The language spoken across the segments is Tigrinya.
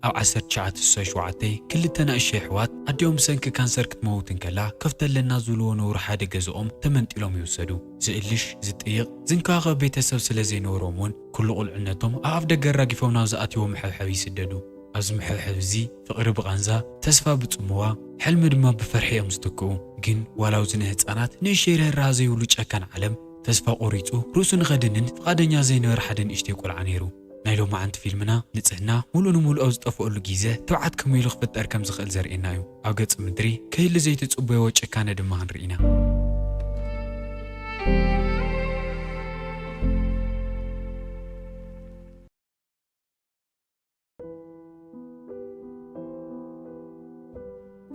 ኣብ ዓሰርተ ትሽዓተ ስሳይ ሸውዓተ ክልተ ንኣሽቱ ኣሕዋት ኣዲኦም ብሰንኪ ካንሰር ክትመውት እንከላ፣ ከፍተለና ዝብልዎ ነውሪ ሓደ ገዝኦም ተመንጢሎም ይውሰዱ። ዝእልሽ፣ ዝጥይቕ፣ ዝንከባኸብ ቤተሰብ ስለ ዘይነበሮም እውን፣ ኩሉ ቁልዕነቶም ኣብ ኣፍደገ ኣራጊፎም ናብ ዝኣትይዎ መሐብሐቢ ይስደዱ። ኣብዚ መሐብሐቢ እዚ፣ ፍቕሪ ብቓንዛ፣ ተስፋ ብጽምዋ፣ ሕልሚ ድማ ብፍርሒ እዮም ዝትክኡ። ግን ዋላ ኣብዚ ንህጻናት ንእሽተይ ርህራህ ዘይብሉ ጨካን ዓለም፣ ተስፋ ቆሪጹ፣ ርእሱ ንኸድንን ፍቓደኛ ዘይነበረ ሓደ ንእሽተይ ቆልዓ ነይሩ። ናይ ሎማዓንቲ ፊልምና፣ ንጽህና፣ ሙሉእ ንሙሉእ ኣብ ዝጠፍኣሉ ግዜ፣ ትብዓት ከመይ ኢሉ ክፍጠር ከም ዝኽእል ዘርእየና እዩ። ኣብ ገጽ ምድሪ፣ ክህሊ ዘይትጽበዮ ጭካነ ድማ ክንርኢ ኢና።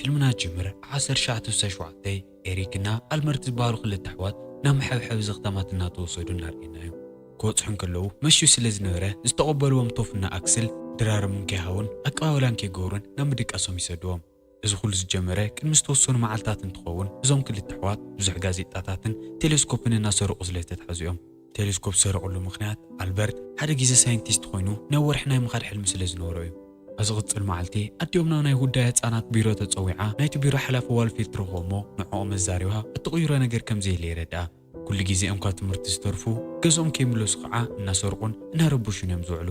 ፊልምና ጅምር፣ ዓሰርተ ትሽዓተ ስሳይ ሸውዓተ፣ ኤሪክ እና ኣልመርት ዝበሃሉ ክልተ ኣሕዋት ናብ መሐብሐቢ ዘኽተማት እናተወሰዱ እናርእየና እዩ። ክወጽሑ እንከለዉ መሽዩ ስለ ዝነበረ፣ ዝተቐበልዎም ቶፍና ኣክስል ድራርም እንከይሃውን ኣቀባብላ እንከይገብሩን ናብ ምድቃሶም ይሰድዎም። እዚ ኩሉ ዝጀመረ ቅድሚ ዝተወሰኑ መዓልታት እንትኸውን፣ እዞም ክልተ ኣሕዋት ብዙሕ ጋዜጣታትን ቴሌስኮፕን እናሰረቑ ስለ ዝተታሕዙ እዮም። ቴሌስኮፕ ዝሰረቑሉ ምኽንያት፣ ኣልበርት ሓደ ግዜ ሳይንቲስት ኮይኑ ናብ ወርሒ ናይ ምኻድ ሕልሚ ስለ ዝነበሮ እዩ። ኣብ ዝቕጽል መዓልቲ፣ ኣዲኦም ናብ ናይ ጉዳይ ህጻናት ቢሮ ተጸዊዓ፣ ናይቲ ቢሮ ሓላፊ ዋልፊልድ ትረኽቦ እሞ፣ ንዕኦም መዛሪባ እትቕይሮ ነገር ከም ዘየለ የረድኣ። ኩሉ ግዜ እዮም ካብ ትምህርቲ ዝተርፉ፣ ገዝኦም ከይምለሱ ኸዓ እናሰርቑን እናረብሹን እዮም ዝውዕሉ።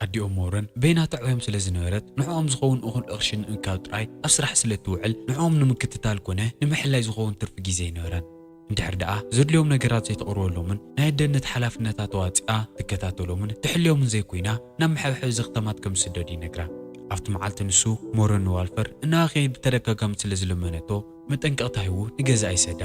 ኣዲኦም ሞረን በይና ተዕብዮም ስለ ዝነበረት፣ ንዕኦም ዝኸውን እኹል ቅርሺ ንምእካብ ጥራይ ኣብ ስራሕ ስለ እትውዕል፣ ንዕኦም ንምክትታል ኮነ ንምሕላይ ዝኸውን ትርፊ ግዜ ኣይነበራን። እንድሕር ደኣ ዘድልዮም ነገራት ዘይተቕርበሎምን ናይ ኣደነት ሓላፍነታ ተዋጺኣ ትከታተሎምን ትሕልዮምን ዘይኮይና፣ ናብ መሐብሐቢ ዘኽተማት ከም ዝስደዱ ይነግራ። ኣብቲ መዓልቲ ንሱ፣ ሞረን ንዋልፈር እናበኸየ ብተደጋጋሚ ስለ ዝለመነቶ፣ መጠንቀቕታ ሂቡ ንገዛኣ ይሰዳ።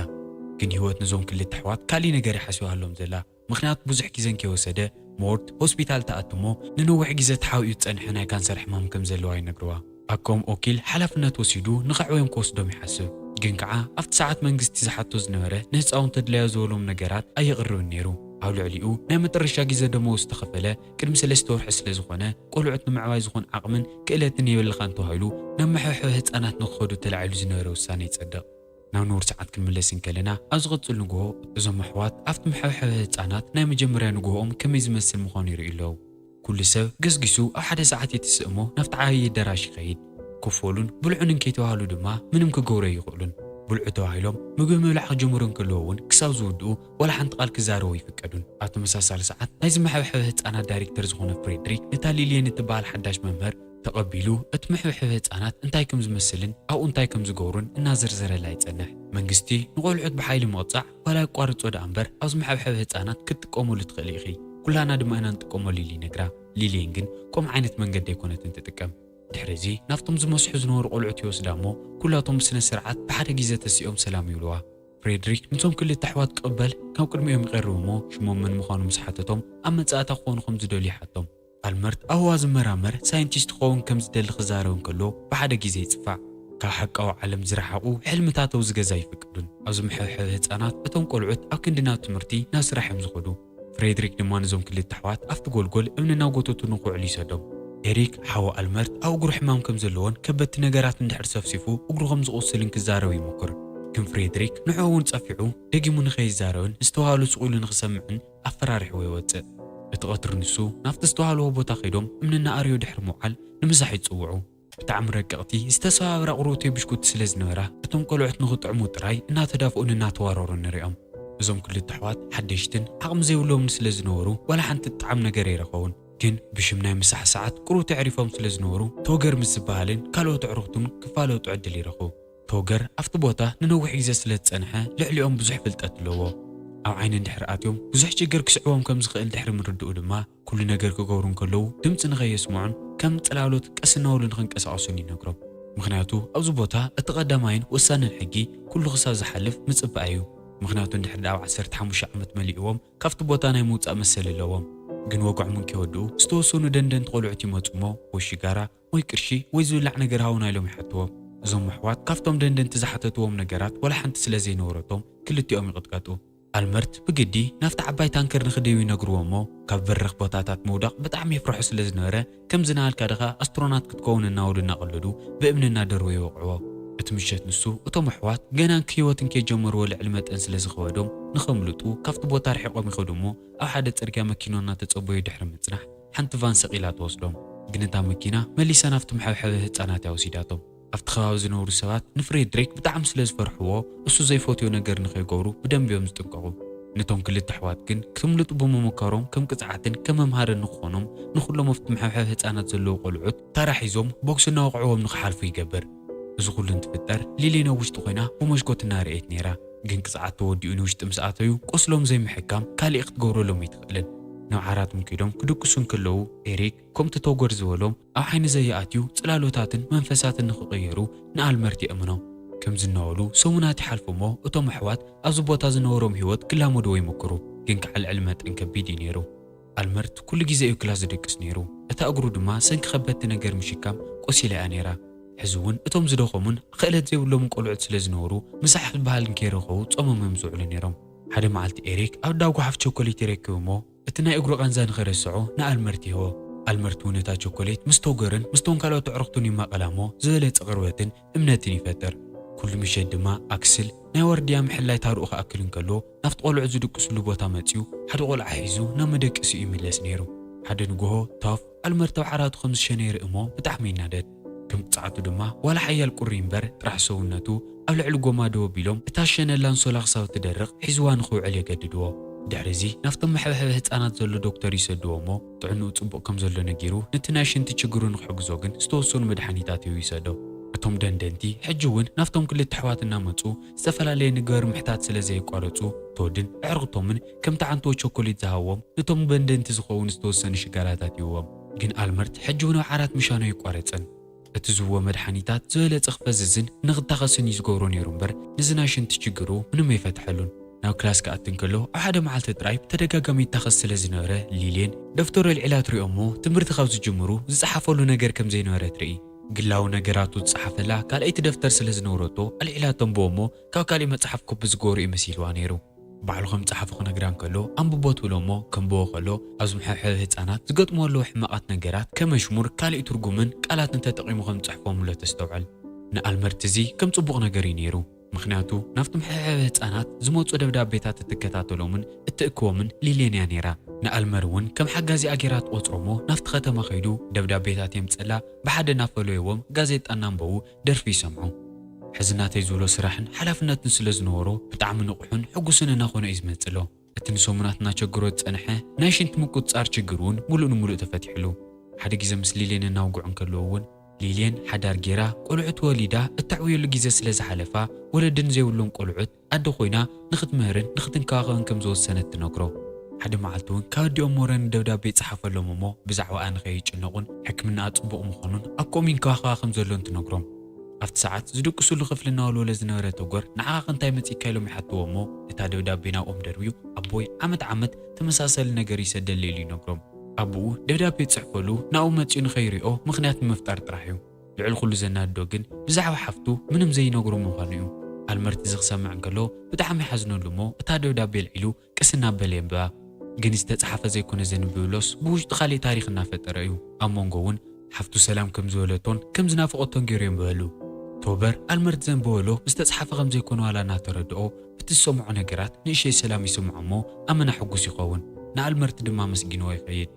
ግን ህይወት ነዞም ክልተ ኣሕዋት ካሊእ ነገር እያ ሓሲባሎም ዘላ። ምኽንያት ብዙሕ ግዜ እንከይወሰደ፣ ሞርት ሆስፒታል ትኣቱ እሞ፣ ንነዊሕ ግዜ ተሓቢኡ ዝጸንሐ ናይ ካንሰር ሕማም ከም ዘለዋ ይነግርዋ። ኣኮም ኦኪል ሓላፍነት ወሲዱ ንኸዕብዮም ክወስዶም ይሓስብ። ግን ከኣ ኣብቲ ሰዓት መንግስቲ ዝሓቶ ዝነበረ ንህጻውንቲ ኣድላዮ ዝበሎም ነገራት ኣየቕርብን ነይሩ። ኣብ ልዕሊኡ ናይ መጠረሻ ግዜ ደመወዝ ዝተኸፈለ ቅድሚ ሰለስተ ወርሒ ስለ ዝኾነ፣ ቆልዑት ንምዕባይ ዝኾን ዓቕምን ክእለትን የብልኻን ተባሂሉ ናብ መሐብሐቢ ህጻናት ንክኸዱ ተላዒሉ ዝነበረ ውሳነ ይጸድቕ። ናብ ንቡር ሰዓት ክንምለስ እንከለና፣ ኣብ ዝቕጽል ንግሆ እዞም ኣሕዋት ኣብቲ መሐብሐቢ ህጻናት ናይ መጀመርያ ንግሆኦም ከመይ ዝመስል ምዃኑ ይርእዩ ኣለዉ። ኩሉ ሰብ ገስጊሱ ኣብ ሓደ ሰዓት ይትስእ እሞ ናብቲ ዓብዪ ኣዳራሽ ይኸይድ። ክፈሉን ብልዑን እንከይተባህሉ ድማ ምንም ክገብሩ ኣይኽእሉን። ብልዑ ተባሂሎም ምግቢ ምብላዕ ክጅምሩ እንከለዉ እውን ክሳብ ዝውድኡ ዋላ ሓንቲ ቃል ክዛረቡ ኣይፍቀዱን። ኣብ ተመሳሳሊ ሰዓት ናይዚ መሐብሐቢ ህጻናት ዳይሬክተር ዝኾነ ፍሬድሪክ ነታ ሊልየን እትበሃል ሓዳሽ መምህር ተቐቢሉ እቲ መሐብሐቢ ህጻናት እንታይ ከም ዝመስልን ኣብኡ እንታይ ከም ዝገብሩን እናዘርዘረላ ይጸንሕ። መንግስቲ ንቖልዑት ብሓይሊ ምቕጻዕ ዋላ የቋርጾ ደኣ እምበር ኣብዚ መሐብሐቢ ህጻናት ክትጥቀመሉ ትኽእሊ ኢኺ፣ ኩላና ድማ ኢና ንጥቀመሉ ኢሉ ይነግራ። ሊልየን ግን ከምኡ ዓይነት መንገዲ ኣይኮነትን ትጥቀም። ድሕሪ እዚ ናብቶም ዝመስሑ ዝነበሩ ቆልዑት ይወስዳ እሞ ኩላቶም ብስነ ስርዓት ብሓደ ግዜ ተሲኦም ሰላም ይብልዋ። ፍሬድሪክ ነቶም ክልተ ኣሕዋት ክቕበል ናብ ቅድሚኦም ይቐርብ እሞ ሽሞም መን ምዃኑ ምስ ሓተቶም ኣብ መጻእታ ክኾኑ ከም ዝደልዩ ይሓቶም። ኣልመርት ኣብ ህዋ ዝመራመር ሳይንቲስት ክኸውን ከም ዝደሊ ክዛረብ እንከሎ ብሓደ ግዜ ይጽፋዕ። ካብ ሓቃዊ ዓለም ዝረሓቑ ሕልምታት ኣብዚ ገዛ ኣይፍቀዱን። ኣብዚ መሐብሐቢ ህጻናት እቶም ቆልዑት ኣብ ክንዲ ናብ ትምህርቲ ናብ ስራሕ እዮም ዝኸዱ። ፍሬድሪክ ድማ ነዞም ክልተ ኣሕዋት ኣብቲ ጎልጎል እምኒ እናጎተቱ ንክውዕሉ ይሰዶም። ኤሪክ ሓው ኣልመርት ኣብ እግሩ ሕማም ከም ዘለዎን ከበድቲ ነገራት እንድሕር ሰፍሲፉ እግሩ ከም ዝቑስልን ክዛረብ ይሙክር። ግን ፍሬድሪክ ንዕኡ እውን ጸፊዑ ደጊሙ ንኸይዛረብን ዝተባህሉ ስቕ ኢሉ ንኽሰምዕን ኣፈራሪሕዎ ይወጽእ። እቲ ቐትሪ ንሱ ናብቲ ዝተባህልዎ ቦታ ከይዶም እምኒ እናኣረዩ ድሕሪ ምውዓል ንምሳሕ ይጽውዑ። ብጣዕሚ ረቀቕቲ ዝተሰባበራ ቁሩብተይ ብሽኩቲ ስለ ዝነበራ እቶም ቆልዑት ንኽጥዕሙ ጥራይ እናተዳፍኡን እናተዋረሩን ንሪኦም። እዞም ክልተ ኣሕዋት ሓደሽትን ዓቕሚ ዘይብሎምን ስለ ዝነበሩ ዋላ ሓንቲ እትጥዓም ነገር ኣይረኸቡን። ግን ብሽም ናይ ምሳሕ ሰዓት ቁሩብተይ ኣዕሪፎም ስለ ዝነበሩ ቶገር ምስ ዝበሃልን ካልኦት ኣዕሩኽቱን ክፋለጡ ዕድል ይረኽቡ። ቶገር ኣብቲ ቦታ ንነዊሕ ግዜ ስለ ዝጸንሐ ልዕሊኦም ብዙሕ ፍልጠት ኣለዎ። ኣብ ዓይኒ እንድሕር ኣትዮም ብዙሕ ሽግር ክስዕቦም ከም ዝኽእል ድሕሪ ምርድኡ ድማ ኩሉ ነገር ክገብሩ እንከለዉ ድምጺ ንኸየስምዑን ከም ጽላሎት ቀስ እናበሉ ንኽንቀሳቐሱን ይነግሮም። ምኽንያቱ ኣብዚ ቦታ እቲ ቀዳማይን ወሳንን ሕጊ ኩሉ ክሳብ ዝሓልፍ ምጽባእ እዩ። ምኽንያቱ እንድሕር ደኣ ኣብ ዓሰርተ ሓሙሽተ ዓመት መሊእዎም ካብቲ ቦታ ናይ ምውጻእ መሰል ኣለዎም። ግን ወግዖም እንከይወድኡ ዝተወሰኑ ደንደንቲ ቆልዑት ይመጹ እሞ ወይ ሽጋራ ወይ ቅርሺ ወይ ዝብላዕ ነገር ሃቡና ኢሎም ይሓትዎም። እዞም ኣሕዋት ካብቶም ደንደንቲ ዝሓተትዎም ነገራት ዋላ ሓንቲ ስለ ዘይነበረቶም ክልቲኦም ይቕጥቀጡ። ኣልመርት ብግዲ ናብታ ዓባይ ታንከር ንኽድይቡ ይነግርዎ እሞ ካብ በረኽ ቦታታት ምውዳቕ ብጣዕሚ የፍርሖ ስለ ዝነበረ ከምዚ እናበልካ ድኻ ኣስትሮናት ክትከውን እናበሉ እናቐለዱ ብእምኒ እናደርበዩ ይወቕዕዎ። እቲ ምሸት ንሱ እቶም ኣሕዋት ገና ህይወት እንከይጀመርዎ ልዕሊ መጠን ስለ ዝኸበዶም ንኸምልጡ ካብቲ ቦታ ርሒቖም ይኸዱ እሞ ኣብ ሓደ ጽርግያ መኪና እናተጸበዩ ድሕሪ ምጽናሕ ሓንቲ ቫን ሰቒላ ትወስዶም። ግን እታ መኪና መሊሳ ናብቲ መሐብሐቢ ህጻናት እያ ወሲዳቶም። ኣብቲ ከባቢ ዝነብሩ ሰባት ንፍሬድሪክ ብጣዕሚ ስለ ዝፈርሕዎ፣ እሱ ዘይፈትዮ ነገር ንኸይገብሩ ብደንብ እዮም ዝጥንቀቑ። ነቶም ክልተ ኣሕዋት ግን ክምልጡ ብምምካሮም ከም ቅጽዓትን ከም መምሃርን ንክኾኖም ንኹሎም ኣብቲ መሐብሐቢ ህጻናት ዘለዉ ቆልዑት ታራ ሒዞም ቦክስ እናወቕዕዎም ንኽሓልፉ ይገብር። እዚ ኩሉ እንትፍጠር ሊሌ ናብ ውሽጢ ኮይና ብመስኮት እናርኣየት ነይራ። ግን ቅጽዓት ተወዲኡ ንውሽጢ ምስ ኣተዩ ቁስሎም ዘይምሕካም ካሊእ ክትገብረሎም ኣይትኽእልን። ናብ ዓራቶም ከይዶም ክድቅሱ እንከለዉ ኤሪክ ከምቲ ቶጎር ዝበሎም ኣብ ዓይኒ ዘየኣትዩ ጽላሎታትን መንፈሳትን ንኽቕየሩ ንኣልመርት የእምኖም። ከምዚ እናበሉ ሰሙናት ይሓልፉ እሞ እቶም ኣሕዋት ኣብዚ ቦታ ዝነበሮም ህይወት ክላመድዎ ይምክሩ። ግን ክዓልዕል መጠን ከቢድ እዩ ነይሩ። ኣልመርት ኩሉ ግዜ እዩ ክላስ ዝድቅስ ነይሩ። እታ እግሩ ድማ ሰንኪ ከበድቲ ነገር ምሽካም ቆሲላ እያ ነይራ። ሕዚ እውን እቶም ዝደኸሙን ክእለት ዘይብሎምን ቆልዑት ስለ ዝነበሩ ምሳሕ ዝበሃል እንከይረኸቡ ጾሞም እዮም ዝውዕሉ ነይሮም። ሓደ መዓልቲ ኤሪክ ኣብ ዳጓሓፍ ቸኮሌት ይረክብ እሞ እቲ ናይ እግሩ ቃንዛ ንኸይረስዖ ንኣልመርት ይህቦ። ኣልመርት እውን እታ ቸኮሌት ምስ ቶገርን ምስቶም ካልኦት ኣዕሩኽቱን ይማቐላ እሞ ዝበለጸ ቅርበትን እምነትን ይፈጥር። ኩሉ ምሸት ድማ ኣክስል ናይ ዋርድያ ምሕላይ ታርኡ ክኣክል እንከሎ ናብቲ ቆልዑት ዝድቅስሉ ቦታ መጺኡ ሓደ ቆልዓ ሒዙ ናብ መደቀሲኡ ይምለስ ነይሩ። ሓደ ንግሆ ቶፍ ኣልመርት ኣብ ዓራቱ ከም ዝሸነ ይርኢ እሞ ብጣዕሚ ይናደድ። ከም ቅጽዓቱ ድማ ዋላ ሓያል ቁሪ እምበር ጥራሕ ሰውነቱ ኣብ ልዕሊ ጎማ ደው ኣቢሎም እታ ዝሸነላ ኣንሶላ ክሳብ እትደርቕ ሒዝዋ ንኽውዕል የገድድዎ። ድሕሪ እዚ ናብቶም መሐብሐቢ ህጻናት ዘሎ ዶክተር ይሰድዎ እሞ ጥዕንኡ ጽቡቕ ከም ዘሎ ነጊሩ ነቲ ናይ ሽንቲ ችግሩ ንኽሕግዞ ግን ዝተወሰኑ መድሓኒታት ሂቡ ይሰዶ። እቶም ደንደንቲ ሕጂ እውን ናብቶም ክልተ ኣሕዋት እናመጹ ዝተፈላለየ ንግበር ምሕታት ስለ ዘየቋረጹ ቶድን ኣዕሩኽቶምን ከምቲ ዓንቶ ቸኮሌት ዝሃብዎም ነቶም በንደንቲ ዝኸውን ዝተወሰኑ ሽጋራታት ይህብዎም። ግን ኣልመርት ሕጂ እውን ኣብ ዓራት ምሻኑ ኣይቋረጸን። እቲ ዝህብዎ መድሓኒታት ዝበለጸ ክፈዝዝን ንኽታኸስን እዩ ዝገብሮ ነይሩ እምበር ነዚ ናይ ሽንቲ ችግሩ ምንም ኣይፈትሐሉን። ናብ ክላስ ክኣቲ እንከሎ ኣብ ሓደ መዓልቲ ጥራይ ብተደጋጋሚ ይታኸስ ስለ ዝነበረ ሊልየን ደፍተሩ ኣልዒላ ትሪኦ እሞ ትምህርቲ ካብ ዝጅምሩ ዝጸሓፈሉ ነገር ከም ዘይነበረ ትርኢ። ግላዊ ነገራቱ ዝጸሓፈላ ካልኣይቲ ደፍተር ስለ ዝነበረቶ ኣልዒላ ተንብቦ እሞ ካብ ካሊእ መጽሓፍ ኮፒ ዝገበሩ እዩ መሲልዋ ነይሩ። ባዕሉ ከም ጸሓፎ ክነግራ እንከሎ ኣንብቦ ትብሎ እሞ ከንብቦ ከሎ ኣብዚ መሐብሐቢ ህጻናት ዝገጥሞ ኣለዉ ሕማቓት ነገራት ከመሽሙር ካሊእ ትርጉምን ቃላትን ተጠቒሙ ከም ዝጽሕፎምሎ ተስተውዕል። ንኣልመርት እዚ ከም ጽቡቕ ነገር እዩ ነይሩ። ምኽንያቱ ናብቲ መሐብሐቢ ህጻናት ዝመጹ ደብዳቤታት እትከታተሎምን እትእክቦምን ሊልየን እያ ነይራ። ንኣልመር እውን ከም ሓጋዚኣ ገይራ ትቖጽሮ እሞ ናብቲ ከተማ ከይዱ ደብዳቤታት የምጽላ ብሓደ እናፈለየዎም ጋዜጣ እናንበቡ ደርፊ ይሰምዑ። ሕዚ ናተይ ዝብሎ ስራሕን ሓላፍነትን ስለ ዝነበሮ ብጣዕሚ ንቑሕን ሕጉስን እናኾነ እዩ ዝመጽእ ኣሎ። እቲ ንሰሙናት እናቸገሮ ዝጸንሐ ናይ ሽንቲ ምቁጽጻር ችግር እውን ሙሉእ ንሙሉእ ተፈቲሕሉ። ሓደ ግዜ ምስ ሊልየን እናውግዑ እንከለዉ እውን ሊልየን ሓዳር ጌራ ቆልዑት ወሊዳ እተዕብየሉ ግዜ ስለ ዝሓለፋ ወለዲ ንዘይብሎም ቆልዑት ኣደ ኮይና ንኽትምህርን ንኽትንከባኸብን ከም ዝወሰነት ትነግሮ። ሓደ መዓልቲ እውን ካብ ኣዲኦም ሞረን ደብዳቤ ይጸሓፈሎም እሞ ብዛዕባኣ ንኸይጭነቑን ሕክምናኣ ጽቡቕ ምዃኑን ኣብ ከምኡ ይንከባኸባ ከም ዘሎን ትነግሮም። ኣብቲ ሰዓት ዝድቅስሉ ክፍሊ እናወልወለ ዝነበረ ቶጎር ንዓኻ እንታይ መጺእካ ኢሎም ይሓትዎ እሞ እታ ደብዳቤ ናብኦም ደርብዩ ኣቦይ ዓመት ዓመት ተመሳሳሊ ነገር ይሰደለይ ኢሉ ይነግሮም። ኣቦኡ ደብዳቤ ዝጽሕፈሉ ናብኡ መጺኡ ንኸይሪኦ ምኽንያት ንምፍጣር ጥራሕ እዩ። ልዕሊ ኩሉ ዘናድዶ ግን ብዛዕባ ሓፍቱ ምንም ዘይነግሮ ምዃኑ እዩ። ኣልመርት እዚ ክሰምዕ እንከሎ ብጣዕሚ ይሓዝነሉ እሞ እታ ደብዳቤ ኣልዒሉ ቅስ እናበለ የንብባ። ግን ዝተጻሓፈ ዘይኮነ ዘንብብሎስ ብውሽጡ ካሊእ ታሪኽ እናፈጠረ እዩ። ኣብ መንጎ እውን ሓፍቱ ሰላም ከም ዝበለቶን ከም ዝናፈቐቶን ገይሩ የንብበሉ። ቶበር ኣልመርት ዘንበበሎ ዝተጻሓፈ ከም ዘይኮነ ዋላ እናተረድኦ ብቲ ዝሰምዖ ነገራት ንእሸይ ሰላም ይስምዖ እሞ ኣመና ሕጉስ ይኸውን። ንኣልመርት ድማ ኣመስጊንዎ ይኸይድ።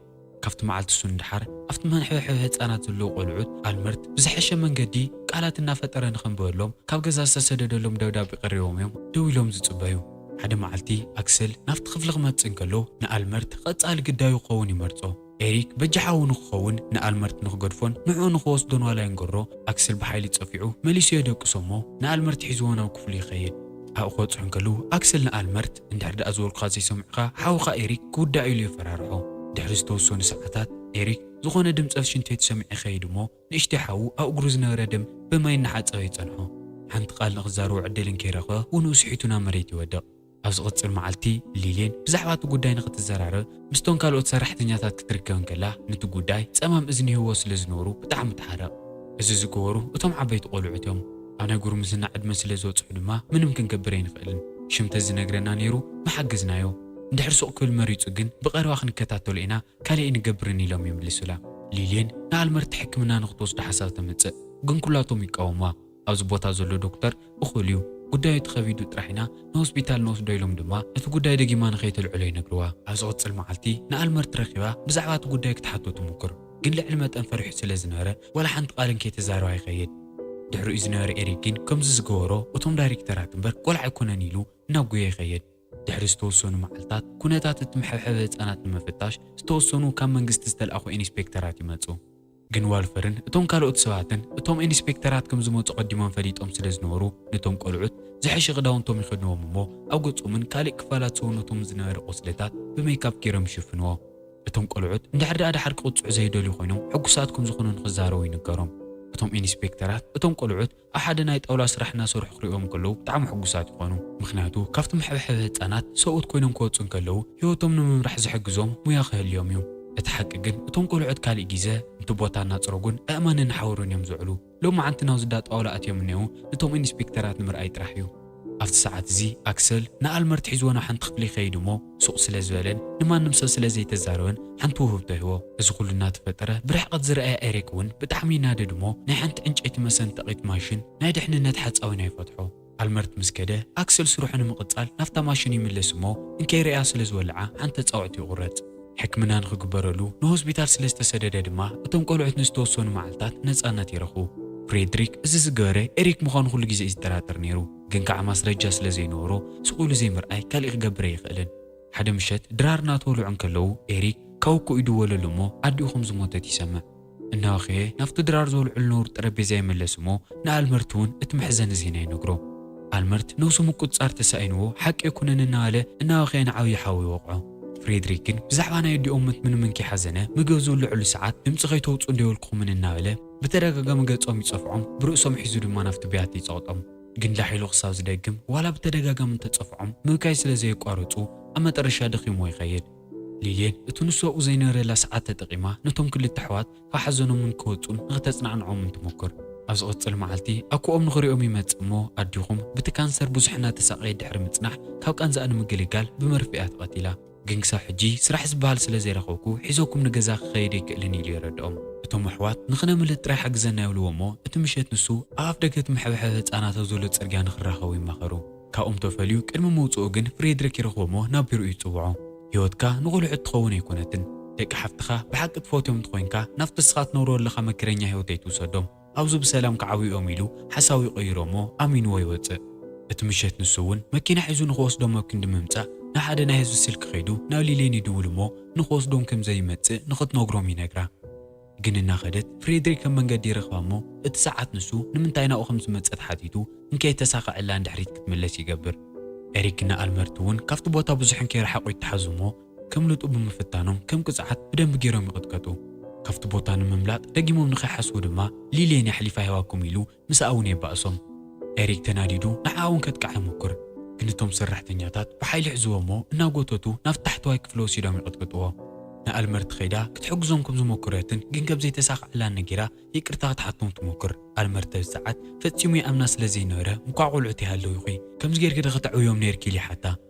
ካብቲ መዓልቲ እሱ ንደሓር ኣብቲ መሕብሐቢ ህጻናት ዘለዉ ቆልዑት ኣልመርት ብዝሐሸ መንገዲ ቃላት እናፈጠረ ንኸንብበሎም ካብ ገዛ ዝተሰደደሎም ደብዳቤ ቀሪቦም እዮም ደው ኢሎም ዝጽበዩ። ሓደ መዓልቲ ኣክሰል ናብቲ ክፍሊ ክመጽእ እንከሎ ንኣልመርት ቐጻሊ ግዳዩ ክኸውን ይመርጾ። ኤሪክ በጃ ሓዉ ንክኸውን ንኣልመርት ንክገድፎን ንዕኡ ንክወስዶን ዋላ ይንገሮ ኣክሰል ብሓይሊ ጸፊዑ መሊሱ የደቅሶ እሞ ንኣልመርት ሒዝዎ ናብ ክፍሉ ይኸይድ። ኣብኡ ክበጽሑ እንከሉ ኣክሰል ንኣልመርት እንድሕር ደኣ ዝበልኩኻ ዘይሰሚዕካ ሓውኻ ኤሪክ ክውዳእ ኢሉ የፈራርሖ። ድሕሪ ዝተወሰኑ ሰዓታት ኤሪክ ዝኾነ ድምጸት ሽንቴት ሰሚዑ ይኸይድ እሞ ንእሽተይ ሓዉ ኣብ እግሩ ዝነበረ ደም ብማይ እናሓጸበ ይጸንሖ። ሓንቲ ቃል ንኽዛረቦ ዕድል እንከይረኽበ ውንኡ ስሒቱ ናብ መሬት ይወድቕ። ኣብ ዝቕጽል መዓልቲ ሊልየን ብዛዕባ እቲ ጉዳይ ንኽትዘራረብ ምስቶም ካልኦት ሰራሕተኛታት ክትርከብ እንከላ ነቲ ጉዳይ ጸማም እዝኒ ይህቦ ስለ ዝነበሩ ብጣዕሚ ተሓረቕ። እዚ ዝገበሩ እቶም ዓበይቲ ቆልዑት እዮም። ኣብ ናይ ጉርምስና ዕድመ ስለ ዝበጽሑ ድማ ምንም ክንገብር ኣይንኽእልን። ሽም ተዝነግረና ነይሩ ምሓገዝናዮ። እንድሕር ሱቕ ክብል መሪጹ ግን ብቐረባ ክንከታተሎ ኢና ካልእ ኣይንገብርን ኢሎም ይምልሱላ። ሊልየን ንኣልመርት ሕክምና ንኽትወስዶ ሓሳብ ተምጽእ፣ ግን ኩላቶም ይቃወሙዋ። ኣብዚ ቦታ ዘሎ ዶክተር እኹል እዩ፣ ጉዳዩ ተኸቢዱ ጥራሕ ኢና ንሆስፒታል ንወስዶ ኢሎም ድማ እቲ ጉዳይ ደጊማ ንኸይተልዕሎ ይነግርዋ። ኣብ ዝቕጽል መዓልቲ ንኣልመርት ረኺባ ብዛዕባ እቲ ጉዳይ ክትሓቶ ትሙክር። ግን ልዕሊ መጠን ፈሪሑ ስለ ዝነበረ ዋላ ሓንቲ ቃል እንከይተዛረበ ይኸይድ። ድሕሪኡ ዝነበረ ኤሪክ ግን ከምዚ ዝገበሮ እቶም ዳይሬክተራት እምበር ቆልዓ ኣይኮነን ኢሉ እናጎየ ይኸይድ። ድሕሪ ዝተወሰኑ መዓልታት ኩነታት እቲ መሐብሐቢ ህጻናት ንምፍታሽ ዝተወሰኑ ካብ መንግስቲ ዝተልኣኹ ኢንስፔክተራት ይመጹ። ግን ዋልፈርን እቶም ካልኦት ሰባትን እቶም ኢንስፔክተራት ከም ዝመጹ ቀዲሞም ፈሊጦም ስለ ዝነበሩ ነቶም ቆልዑት ዝሐሸ ክዳውንቶም ይኸድንዎም እሞ ኣብ ገጾምን ካልእ ክፋላት ሰውነቶም ዝነበረ ቁስልታት ብሜካፕ ገይሮም ይሽፍንዎ። እቶም ቆልዑት እንድሕር ደኣ ደሓር ክቕጽዑ ዘይደልዩ ኮይኖም ሕጉሳት ከም ዝኾኑ ንኽዛረቡ ይንገሮም። እቶም ኢንስፔክተራት እቶም ቆልዑት ኣብ ሓደ ናይ ጣውላ ስራሕ እናሰርሑ ክርእዮም ከለዉ ብጣዕሚ ሕጉሳት ይኾኑ። ምኽንያቱ ካብቲ መሐብሐቢ ህጻናት ሰብኡት ኮይኖም ክወጹ እንከለዉ ህይወቶም ንምምራሕ ዝሕግዞም ሙያ ክህልዮም እዩ። እቲ ሓቂ ግን እቶም ቆልዑት ካልእ ግዜ ነቲ ቦታ እናጽረጉን ኣእማንን ሓወሩን እዮም ዝውዕሉ። ሎማዓንቲ ናብዚ እንዳ ጣውላ ኣትዮም እኒአው ነቶም ኢንስፔክተራት ንምርኣይ ጥራሕ እዩ። ኣብቲ ሰዓት እዚ ኣክሰል ንኣልመርት ሒዝዎ ናብ ሓንቲ ክፍሊ ይኸይድ እሞ ሱቕ ስለ ዝበለን ንማንም ሰብ ስለ ዘይተዛረበን ሓንቲ ውህብቶ ይህቦ። እዚ ኩሉ እናተፈጠረ ብርሕቐት ዝረኣየ ኤሪክ እውን ብጣዕሚ ይናደድ እሞ ናይ ሓንቲ ዕንጨይቲ መሰንጠቒት ማሽን ናይ ድሕንነት ሓፃዊና ይፈትሖ። ኣልመርት ምስ ከደ ኣክሰል ስርሑ ንምቕፃል ናብታ ማሽን ይምለስ እሞ እንከይረኣያ ስለ ዝወልዓ ሓንቲ ፃውዕቲ ይቑረፅ። ሕክምና ንኽግበረሉ ንሆስፒታል ስለ ዝተሰደደ ድማ እቶም ቆልዑት ንዝተወሰኑ መዓልታት ነፃነት ይረኽቡ። ፍሬድሪክ እዚ ዝገበረ ኤሪክ ምዃኑ ኩሉ ግዜ እዩ ዝጠራጠር ነይሩ፣ ግን ከዓ ማስረጃ ስለ ዘይነበሮ ስቕ ኢሉ ዘይምርኣይ ካሊእ ክገብር ኣይኽእልን። ሓደ ምሸት ድራር እናተወልዑ እንከለዉ ኤሪክ ካብ እኮ ይድወለሉ እሞ ኣዲኡ ከም ዝሞተት ይሰምዕ። እናወኸየ ናብቲ ድራር ዝወልዑ ዝነበሩ ጠረጴዛ ይምለስ እሞ ንኣልመርት እውን እቲ መሕዘኒ ዜና ይነግሮ። ኣልመርት ነብሱ ምቁፅፃር ተሳኢንዎ ሓቂ ኣይኮነን እናበለ እናወኸየ ንዓብዪ ሓዉ ይወቕዖ። ፍሬድሪክ ግን ብዛዕባ ናይ ኣዲኦም ሞት ምንም እንከይሓዘነ ምግብ ዝብልዕሉ ሰዓት ድምፂ ከይተውፅኡ እንዶ ይበልኩኹምን እናበለ ብተደጋጋሚ ገፆም ይፀፍዖም ብርእሶም ሒዙ ድማ ናብቲ ብያቲ ይፀቕጦም። ግን ላሕ ኢሉ ክሳብ ዝደግም ዋላ ብተደጋጋሚ እንተፀፍዖም ምብካይ ስለ ዘየቋረፁ ኣብ መጠረሻ ደኺምዎ ይኸይድ። ሊልየን እቲ ንሱ ኣብኡ ዘይነበረላ ሰዓት ተጠቒማ ነቶም ክልተ ኣሕዋት ካብ ሓዘኖምን ክወፁን ንኽተፅናዕንዖምን ትሞክር። ኣብ ዝቕፅል መዓልቲ ኣኮኦም ንኽሪኦም ይመፅእ እሞ ኣዲኹም ብቲ ካንሰር ብዙሕ እናተሳቐየት ድሕሪ ምፅናሕ ካብ ቃንዛኣ ንምግልጋል ብመርፍእ እያ ተቐቲላ። ግን ክሳብ ሕጂ ስራሕ ዝበሃል ስለ ዘይረኸብኩ ሒዘኩም ንገዛ ክኸይድ ኣይክእልን ኢሉ የረድኦም። እቶም ኣሕዋት ንኽነምልጥ ጥራይ ሓግዘና ይብልዎ እሞ እቲ ምሸት ንሱ ኣብ ኣፍ ደገ እቲ መሕብሐቢ ህፃናት ኣብ ዘሎ ፅርግያ ንኽራኸቡ ይማኸሩ። ካብኦም ተፈልዩ ቅድሚ ምውፅኡ ግን ፍሬድሪክ ይረኽቦ እሞ ናብ ቢሮኡ ይፅውዖ። ህይወትካ ንቑልዑ እትኸውን ኣይኮነትን። ደቂ ሓፍትኻ ብሓቂ ትፈትዮም እንተኾይንካ ናብቲ ንስኻ ትነብሮ ዘለኻ መከረኛ ህይወት ኣይትውሰዶም። ኣብዚ ብሰላም ክዓብዩ እዮም ኢሉ ሓሳቡ ይቕይሮ እሞ ኣሚንዎ ይወፅእ። እቲ ምሸት ንሱ እውን መኪና ሒዙ ንኽወስዶም ኣብ ክንዲ ምምፃእ ናብ ሓደ ናይ ህዝቢ ስልኪ ከይዱ ናብ ሊልየን ይድውል እሞ ንኽወስዶም ከም ዘይመፅእ ንኽትነግሮም ይነግራ። ግን እናኸደት ፍሬድሪክ ኣብ መንገዲ ይረኽባ እሞ እቲ ሰዓት ንሱ ንምንታይ ናብኡ ከም ዝመፀት ሓቲቱ እንከይተሳኸዐላ ንድሕሪት ክትምለስ ይገብር። ኤሪክ እና ኣልመርት እውን ካብቲ ቦታ ብዙሕ እንከይረሓቑ ይተሓዙ እሞ ከምልጡ ብምፍታኖም ከም ቅፅዓት ብደንቢ ገይሮም ይቕጥቀጡ። ካብቲ ቦታ ንምምላጥ ደጊሞም ንኸይሓስቡ ድማ ሊልየን እያ ኣሕሊፋ ሂባኩም ኢሉ ምስኣ እውን የባእሶም። ኤሪክ ተናዲዱ ንዓኣ እውን ከጥቅዓ ይሙክር። ግን እቶም ሰራሕተኛታት ብሓይሊ ይሕዝዎ እሞ እናጎተቱ ናብቲ ታሕተዋይ ክፍሊ ወሲዶም ይቕጥቅጥዎ። ንኣልመርት ከይዳ ክትሕግዞም ከም ዝሞከረትን ግን ከም ዘይተሳኸዐላን ነጊራ ይቅርታ ክትሓቶም ትሞክር። ኣልመርት በዚ ሰዓት ፈጺሙ ይኣምና ስለ ዘይነበረ እንኳዕ ቆልዑት ይሃለውኺ ከምዚ ጌርኪ ዶ ከተዕብዮም ነይርኪ ኢሉ ይሓታ።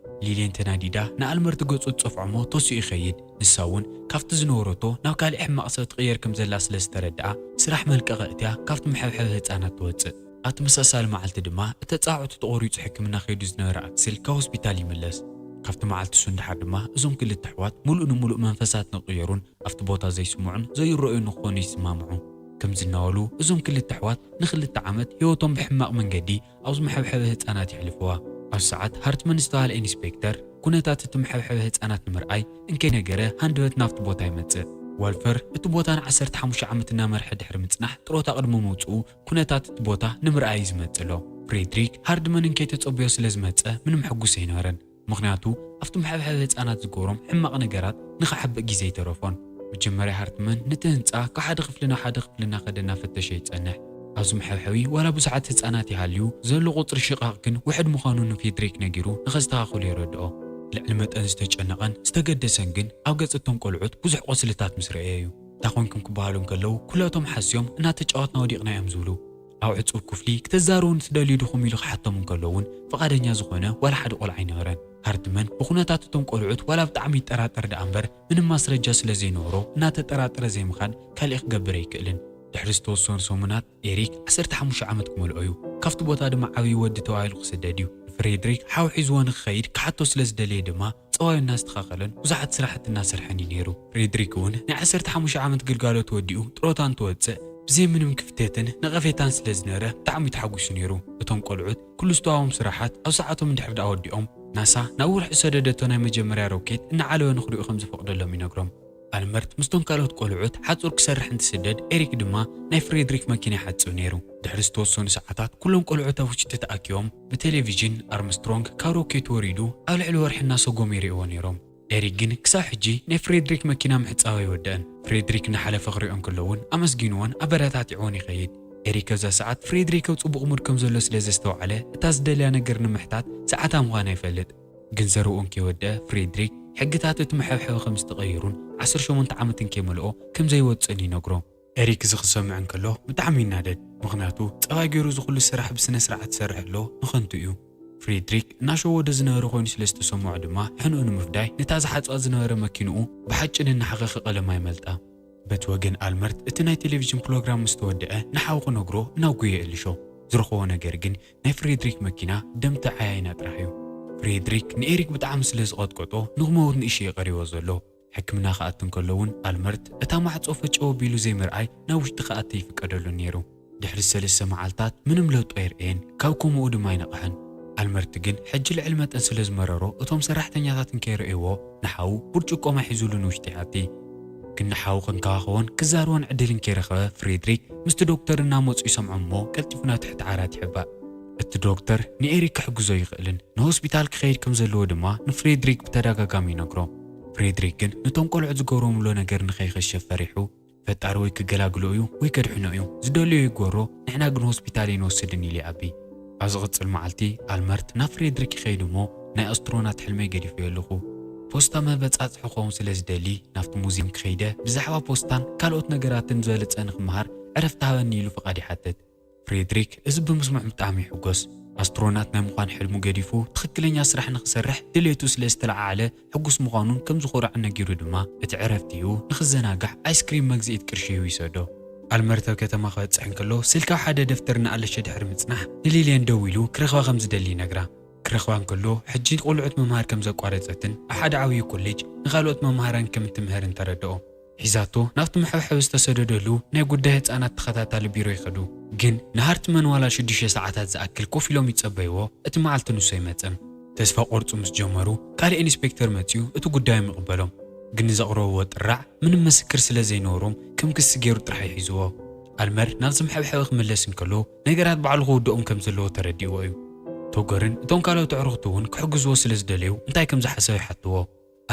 ሊልየን ተናዲዳ ንኣልመርት ገጹ ትጸፍዖ እሞ ተሲኡ ይኸይድ። ንሳ እውን ካብቲ ዝነበረቶ ናብ ካልእ ሕማቕ ሰብ ትቕየር ከም ዘላ ስለ ዝተረድኣ ስራሕ መልቀቒ ኣእትያ ካብቲ መሐብሐቢ ህጻናት ትወጽእ። ኣብ ተመሳሳሊ መዓልቲ ድማ እቲ ኣጻብዕቱ ተቖሪጹ ሕክምና ከይዱ ዝነበረ ኣክስል ካብ ሆስፒታል ይምለስ። ካብቲ መዓልቲ እሱ ንደሓር ድማ እዞም ክልተ ኣሕዋት ምሉእ ንምሉእ መንፈሳት ንኽቕየሩን ኣብቲ ቦታ ዘይስምዑን ዘይረኣዩን ንኽኾኑ ይስማምዑ። ከምዚ እናበሉ እዞም ክልተ ኣሕዋት ንኽልተ ዓመት ህይወቶም ብሕማቕ መንገዲ ኣብዚ መሐብሐቢ ህጻናት የሕልፍዋ። ኣብ ሰዓት ሃርትመን ዝተባህለ ኢንስፔክተር ኩነታት እቲ መሐብሐቢ ህጻናት ንምርኣይ እንከይነገረ ሃንደበት ናብቲ ቦታ ይመጽእ። ዋልፈር እቲ ቦታ ንዓሰርተ ሓሙሽተ ዓመት እናመርሐ ድሕሪ ምጽናሕ ጥሮታ ቅድሚ ምውጽኡ ኩነታት እቲ ቦታ ንምርኣይ እዩ ዝመጽእ ኣሎ። ፍሬድሪክ ሃርድመን እንከይተጸበዮ ስለ ዝመጸ ምንም ሕጉስ ኣይነበረን። ምኽንያቱ ኣብቲ መሐብሐቢ ህጻናት ዝገብሮም ሕማቕ ነገራት ንኽሓብእ ግዜ ኣይተረፎን። መጀመርያ ሃርትመን ነቲ ህንጻ ካብ ሓደ ክፍሊ ናብ ሓደ ክፍሊ እናኸደ እናፈተሸ ይጸንሕ። ኣብዚ መሐብሐቢ ዋላ ብዙሓት ህጻናት ይሃልዩ ዘሎ ቁጽሪ ሽቓቕ ግን ውሑድ ምዃኑ ንፍሬድሪክ ነጊሩ ንኸስተኻኽሎ የረድኦ። ልዕሊ መጠን ዝተጨነቐን ዝተገደሰን ግን ኣብ ገጽ እቶም ቆልዑት ብዙሕ ቁስልታት ምስ ረኣየ እዩ። እንታይ ኮንኩም ክበሃሉ እንከለዉ ኩላቶም ሓስዮም እናተጫወትና ወዲቕና እዮም ዝብሉ። ኣብ ዕጹብ ክፍሊ ክተዛረቡ ንትደልዩ ዲኹም ኢሉ ክሓቶም እንከሎ እውን ፍቓደኛ ዝኾነ ዋላ ሓደ ቆልዓ ኣይነበረን። ሃርትመን ብኹነታት እቶም ቆልዑት ዋላ ብጣዕሚ ይጠራጠር ደኣ እምበር ምንም ማስረጃ ስለ ዘይነበሮ እናተጠራጠረ ዘይምኻድ ካሊእ ክገብር ኣይክእልን። ድሕሪ ዝተወሰኑ ሰሙናት ኤሪክ ዓሰርተ ሓሙሽተ ዓመት ክመልኦ እዩ። ካብቲ ቦታ ድማ ዓብዪ ወዲ ተባሂሉ ክስደድ እዩ። ፍሬድሪክ ሓው ሒዝዎ ንክኸይድ ክሓቶ ስለ ዝደለየ ድማ ጠባዩ እናስተኻኸለን ብዙሓት ስራሕቲ እናሰርሐን እዩ ነይሩ። ፍሬድሪክ እውን ናይ ዓሰርተ ሓሙሽተ ዓመት ግልጋሎት ወዲኡ ጥሮታ እንትወፅእ ብዘይ ምንም ክፍተትን ነቐፌታን ስለ ዝነበረ ብጣዕሚ እዩ ተሓጒሱ ነይሩ። እቶም ቆልዑት ኩሉ ዝተዋዎም ስራሓት ኣብ ሰዓቶም እንድሕር ደኣ ወዲኦም፣ ናሳ ናብ ወርሒ ዝሰደደቶ ናይ መጀመርያ ሮኬት እናዓለወ ንኽሪኡ ከም ዝፈቕደሎም ይነግሮም። ኣልመርት ምስቶም ካልኦት ቆልዑት ሓጹር ክሰርሕ እንትስደድ፣ ኤሪክ ድማ ናይ ፍሬድሪክ መኪና ይሓጽብ ነይሩ። ድሕሪ ዝተወሰኑ ሰዓታት ኩሎም ቆልዑት ኣብ ውሽጢ ተኣኪቦም ብቴሌቪዥን ኣርምስትሮንግ ካብ ሮኬት ወሪዱ ኣብ ልዕሊ ወርሒ እናሰጎሙ ይርእይዎ ነይሮም። ኤሪክ ግን ክሳብ ሕጂ ናይ ፍሬድሪክ መኪና ምሕጻቡ ኣይወደአን። ፍሬድሪክ እናሓለፈ ክሪኦ እንከሎ እውን ኣመስጊንዎን ኣበረታቲዕዎን ይኸይድ። ኤሪክ ኣብዛ ሰዓት ፍሬድሪክ ኣብ ጽቡቕ ሙድ ከም ዘሎ ስለ ዘስተውዓለ፣ እታ ዝደልያ ነገር ንምሕታት ሰዓታ ምዃና ይፈልጥ። ግን ዘረብኡ እንከይወደአ ፍሬድሪክ ሕግታት እቲ መሐብሐቢ ከም ዝተቐየሩን ዓሰርተ ሸሞንተ ዓመት እንከይመልኦ ከም ዘይወጽእን ይነግሮ። ኤሪክ እዚ ክሰምዕ እንከሎ ብጣዕሚ ይናደድ፣ ምኽንያቱ ጸባይ ገይሩ እዚ ኩሉ ስራሕ ብስነ ስርዓት ዝሰርሕ ኣሎ ንኸንቱ እዩ። ፍሬድሪክ እናሸወዶ ዝነበረ ኮይኑ ስለ ዝተሰምዖ ድማ ሕንኡ ንምፍዳይ ነታ ዝሓጽባ ዝነበረ መኪንኡ ብሓጭን እናሓኸኸ ቀለማ ይመልጣ። በቲ ወገን ኣልመርት እቲ ናይ ቴሌቪዥን ፕሮግራም ምስ ተወደአ ንሓው ክነግሮ ናብ ጉየ የእልሾ። ዝረኸቦ ነገር ግን ናይ ፍሬድሪክ መኪና ደም ተዓያይና ጥራሕ እዩ። ፍሬድሪክ ንኤሪክ ብጣዕሚ ስለ ዝቐጥቀጦ ንኽመውት ንእሽቶ እዩ ቀሪቦ ዘሎ። ሕክምና ክኣቱ እንከሎ እውን ኣልመርት እታ ማዕጾ ፈጨው ኣቢሉ ዘይምርኣይ ናብ ውሽጢ ክኣቲ ይፍቀደሉ ነይሩ። ድሕሪ ሰለስተ መዓልታት ምንም ለውጢ ኣይርእየን፣ ካብ ኮማኡ ድማ ኣይነቕሐን። ኣልመርት ግን ሕጂ ልዕሊ መጠን ስለ ዝመረሮ እቶም ሰራሕተኛታት እንከይረእይዎ ንሓው ብርጭቆ ማይ ሒዙሉ ንውሽጢ ይኣቲ። ግን ንሓው ክንከባኸቦን ክዛረቦን ዕድል እንከይረኸበ ፍሬድሪክ ምስቲ ዶክተር እናመጹ ይሰምዖም እሞ ቀልጢፉ ናብ ትሕቲ ዓራት ይሕባእ። እቲ ዶክተር ንኤሪክ ክሕግዞ ይኽእልን ንሆስፒታል ክኸይድ ከም ዘለዎ ድማ ንፍሬድሪክ ብተደጋጋሚ ይነግሮ። ፍሬድሪክ ግን ነቶም ቆልዑት ዝገብሮምሎ ነገር ንኸይኸሸፍ ፈሪሑ ፈጣሪ ወይ ክገላግሎ እዩ ወይ ከድሕኖ እዩ፣ ዝደልዮ ይጎሮ፣ ንሕና ግን ሆስፒታል ኣይንወስድን ኢሉ ይኣቢ። ኣብ ዝቕጽል መዓልቲ ኣልመርት ናብ ፍሬድሪክ ይኸይድ እሞ ናይ ኣስትሮናት ሕልመይ ገዲፈዮ ኣለኹ። ፖስታ መበጻጽሒ ክኸውን ስለ ዝደሊ ናብቲ ሙዚየም ክኸይደ ብዛዕባ ፖስታን ካልኦት ነገራትን ዝበለጸ ንኽመሃር ዕረፍቲ ሃበኒ ኢሉ ፍቓድ ይሓትት። ፍሬድሪክ እዚ ብምስምዑ ብጣዕሚ ይሕጎስ። ኣስትሮናት ናይ ምዃን ሕልሙ ገዲፉ ትኽክለኛ ስራሕ ንኽሰርሕ ድሌቱ ስለ ዝተለዓዓለ ሕጉስ ምዃኑን ከም ዝኾርዐን ነጊሩ ድማ እቲ ዕረፍቲኡ ንኽዘናጋዕ ኣይስክሪም መግዝኢት ቅርሺ ሂቡ ይሰዶ። ኣልመርት ኣብ ከተማ ክበጽሕ እንከሎ ስልኪ ኣብ ሓደ ደፍተር እናኣለሸ ድሕሪ ምጽናሕ ንሊልየን ደዊሉ ክረኽባ ከም ዝደሊ ይነግራ። ክረኽባ እንከሎ ሕጂ ቆልዑት ምምሃር ከም ዘቋረጸትን ኣብ ሓደ ዓብዪ ኮሌጅ ንኻልኦት መምሃራን ከም እትምህርን ተረድኦ። ሒዛቶ ናብቲ መሐብሐቢ ዝተሰደደሉ ናይ ጉዳይ ህጻናት ተኸታታሊ ቢሮ ይኸዱ። ግን ንሃርትመን ዋላ ሽዱሽተ ሰዓታት ዝኣክል ኮፍ ኢሎም ይጸበይዎ፣ እቲ መዓልቲ ንሱ ኣይመጸን። ተስፋ ቆርጹ ምስ ጀመሩ ካልእ ኢንስፔክተር መጺኡ እቲ ጉዳዮም ይቕበሎም። ግን ንዘቕረብዎ ጥራዕ ምንም ምስክር ስለ ዘይነበሮም ከም ክሲ ገይሩ ጥራሕ ይሒዝዎ። ኣልመር ናብዚ መሐብሐቢ ክምለስ እንከሎ ነገራት ባዕሉ ክውድኦም ከም ዘለዎ ተረዲእዎ እዩ። ቶገርን እቶም ካልኦት ኣዕሩኽቲ እውን ክሕግዝዎ ስለ ዝደለዩ እንታይ ከም ዝሓሰበ ይሓትዎ።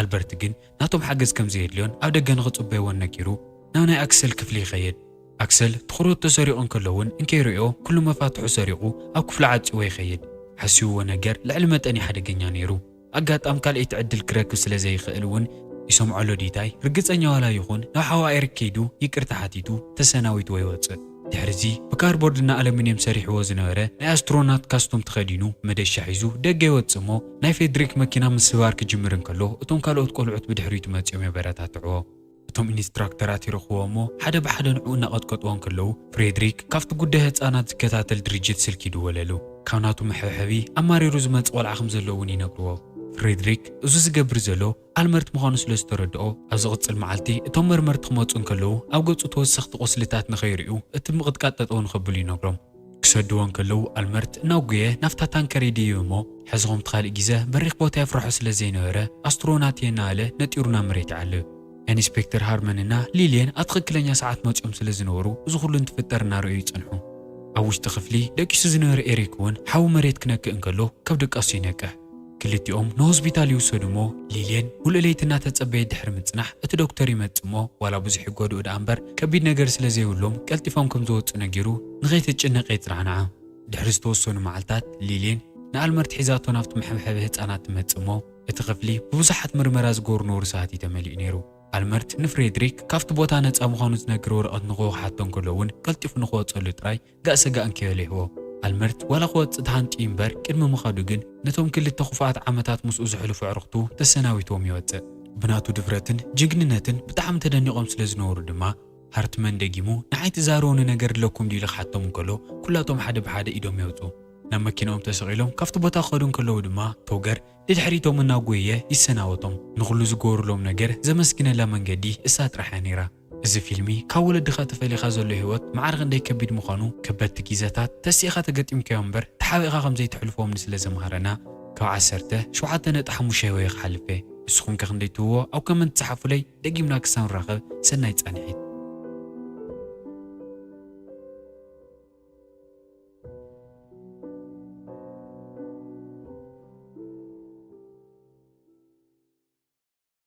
ኣልበርት ግን ናቶም ሓገዝ ከም ዘየድልዮን ኣብ ደገ ንኽጽበይዎን ነጊሩ ናብ ናይ ኣክሰል ክፍሊ ይኸይድ። ኣክሰል ትኹረቱ ተሰሪቑ እንከሎ እውን እንከይርእዮ ኩሉ መፋትሑ ሰሪቑ ኣብ ክፍሉ ዓጺዎ ይኸይድ። ሓሲብዎ ነገር ልዕሊ መጠን እዩ ሓደገኛ ነይሩ። ኣጋጣም ካልኣይቲ ዕድል ክረክብ ስለ ዘይኽእል እውን ይሰምዖ ኣሎ ዲታይ ርግጸኛ ዋላ ይኹን ናብ ሓዋ ኤሪክ ከይዱ ይቅርታ ሓቲቱ ተሰናዊትዎ ይወጽእ። ድሕሪዚ ብካርቦርድና ኣለሚንየም ሰሪሕዎ ዝነበረ ናይ ኣስትሮናት ካስቱም ተኸዲኑ መደሻ ሒዙ ደገ ይወጽእ እሞ ናይ ፍሬድሪክ መኪና ምስባር ክጅምር እንከሎ እቶም ካልኦት ቆልዑት ብድሕሪቱ መጺኦም የበረታትዕዎ። እቶም ኢንስትራክተራት ይረኽብዎ እሞ ሓደ ብሓደ ንዕኡ እናቐጥቀጥዎ እንከለዉ ፍሬድሪክ ካብቲ ጉዳይ ህጻናት ዝከታተል ድርጅት ስልኪ ይድወለሉ። ካብ ናቱ መሐብሐቢ ኣማሪሩ ዝመጽእ ቆልዓ ከም ዘሎ እውን ይነግርዎ። ፍሬድሪክ እዚ ዝገብር ዘሎ ኣልመርት ምዃኑ ስለ ዝተረድኦ ኣብ ዝቕጽል መዓልቲ እቶም መርመርቲ ክመጹ እንከለዉ ኣብ ገጹ ተወሰኽቲ ቁስልታት ንኸይርእዩ እቲ ምቕጥቃጥ ጠጠው ንኸብሉ ይነግሮም። ክሰድዎ እንከለዉ ኣልመርት እናጉየ ናብታ ታንከር ይድይብ እሞ ሕዚ ከምቲ ካልእ ግዜ በሪኽ ቦታ የፍርሖ ስለ ዘይነበረ ኣስትሮናት እየ እናበለ ነጢሩ ናብ መሬት ይዓልብ። ኢንስፔክተር ሃርመን እና ሊልየን ኣብ ትኽክለኛ ሰዓት መጺኦም ስለ ዝነበሩ እዚ ኩሉ እንትፍጠር እናረኣዩ ይጸንሑ። ኣብ ውሽጢ ክፍሊ ደቂሱ ዝነበረ ኤሪክ እውን ሓዊ መሬት ክነክእ እንከሎ ካብ ድቃሱ ይነቅሕ። ክልቲኦም ንሆስፒታል ይውሰዱ እሞ ሊልየን ሙሉእ ለይቲ እናተጸበየት ድሕሪ ምጽናሕ እቲ ዶክተር ይመጽእ እሞ ዋላ ብዙሕ ይጎድኡ ደኣ እምበር ከቢድ ነገር ስለ ዘይብሎም ቀልጢፎም ከም ዝወጹ ነጊሩ ንኸይትጭነቕ የጽናዕንዓ። ድሕሪ ዝተወሰኑ መዓልታት ሊልየን ንኣልመርት ሒዛቶ ናብቲ መሐብሐቢ ህጻናት ትመጽእ እሞ እቲ ክፍሊ ብብዙሓት ምርመራ ዝገብሩ ነውሪ ሰባት እዩ ተመሊኡ ነይሩ። ኣልመርት ንፍሬድሪክ ካብቲ ቦታ ነጻ ምዃኑ ዝነግር ወረቐት ንኽወሓቶ እንከሎ እውን ቀልጢፉ ንኽወጸሉ ጥራይ ጋእ ሰጋእ እንከይበለ ይህቦ። ኣልመርት ዋላ ክወጽእ ተሃንጥዩ እምበር ቅድሚ ምኻዱ ግን ነቶም ክልተ ክፉኣት ዓመታት ምስኡ ዘሕልፉ ኣዕሩኽቱ ተሰናቢትዎም ይወጽእ። ብናቱ ድፍረትን ጅግንነትን ብጣዕሚ ተደኒቖም ስለ ዝነበሩ ድማ ሃርትመን ደጊሙ ንዓይ ትዛረቡኒ ነገር ኣለኩም ድዩ ኢሉ ክሓቶም እንከሎ ኩላቶም ሓደ ብሓደ ኢዶም የውጽኡ። ናብ መኪናኦም ተሰቒሎም ካብቲ ቦታ ክኸዱ እንከለዉ ድማ ቶገር ንድሕሪቶም እናጎየ ይሰናበቶም። ንኹሉ ዝገበሩሎም ነገር ዘመስግነላ መንገዲ እሳ ጥራሕ እያ ነይራ። እዚ ፊልሚ ካብ ወለድኻ ተፈሊኻ ዘሎ ህይወት መዓር ክንደይ ከቢድ ምዃኑ፣ ከበድቲ ግዜታት ተሲእኻ ተገጢምካዮ እምበር ተሓቢእኻ ከም ዘይተሕልፎ እምኒ ስለ ዘምሃረና፣ ካብ ዓሰርተ ሸውዓተ ነጥቢ ሓሙሽተ ሂበዮ ክሓልፍ እየ። ንስኹም ከ ክንደይ ትህብዎ? ኣብ ኮመንት ጸሓፉለይ። ደጊምና ክሳብ ንራኸብ ሰናይ ጻንሒት።